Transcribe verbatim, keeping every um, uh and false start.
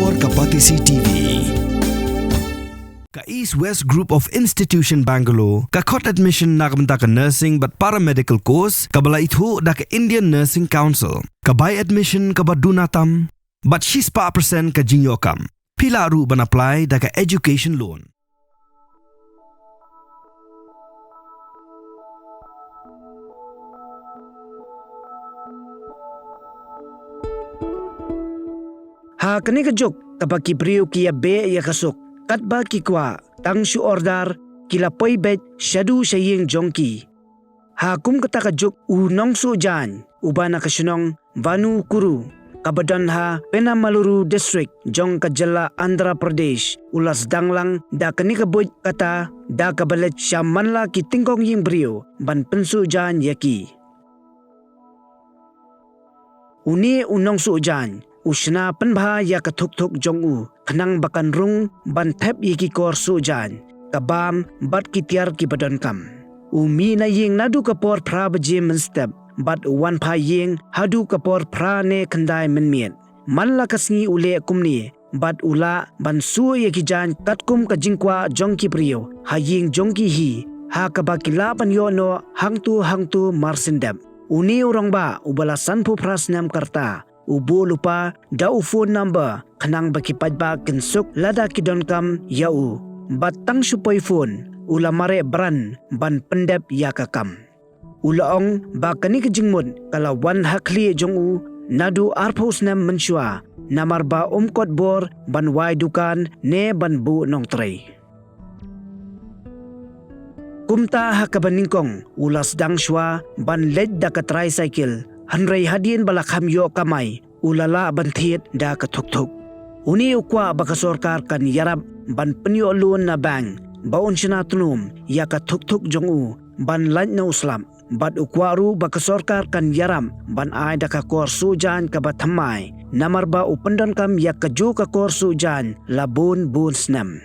Ka Batesi T V. Ka East West Group of Institution Bangalore ka khot admission na ka bynta ka nursing bad paramedical course kaba la ithuh da ka Indian Nursing Council. Ka bai admission kaba duna tam bad shispah percent ka jingïoh kam. Phi lah ruh ban apply da ka education loan. Ha kane ka juk kaba ki briew ki ïa beh ïa ka suk, katba ki kwah tang shu order, ki la poi beit shaduh sha ïing jong ki. Ha kum kata ka juk u nongsuh jaiñ uba na ka shnong Vanukuru kaba don ha Penamaluru District jong ka jylla Andhra Pradesh u la sdang lang da kane ka buit kata da kaba leit sha man la ki tyngkong ïing briew ban pynsuh jaiñ ïa ki. Une u nongsuh jaiñ u shna pynbha ïa ka thuk thuk jong u khnang ba kan rung ban thep ïa ki kor suh jaiñ, ka bam bad ki tiar kiba donkam. U mih na ïing naduh ka por phra baje mynstep bad u wan phai ïing haduh ka por phra ne khyndai mynmiet. Man la ka sngi u leh kumne bad u lah ban suh ïa ki jaiñ katkum ka jingkwah jong ki briew ha ïing jong ki hi, ha kaba ki lah ban ïoh noh hangto hangto mar syn dep. Une u rangbah uba la sanphew phra snem ka rta u buh lypa da u phone number khnang ba ki paidbah kin suk lada ki donkam ïa u. Bad tang shu poi phone u la mareh bran ban pyndep ïa ka kam. U la ong ba kane ka jingmut ka la wan ha khlieh jong u naduh arphew snem mynshuwa, namar ba um kot bor ban wai dukan ne ban buh nongtrei. Kumta ha kaba nyngkong u la sdang shuwa ban leit da ka tricycle, hynrei hadien ba la kham ïoh kamai u la lah ban thied da ka thuk thuk. Une u kwah ba ka sorkar kan ïarap ban pynïoh loan na bank ba un shna tnum ïa ka thuk thuk jong u ban lait na u slap. Bad u kwah ruh ba ka sorkar kan ïarap ban ai da ka kor suh jaiñ kaba thymmai, namar ba u pyndonkam ïa kajuh ka kor suh jaiñ la bun bun snem.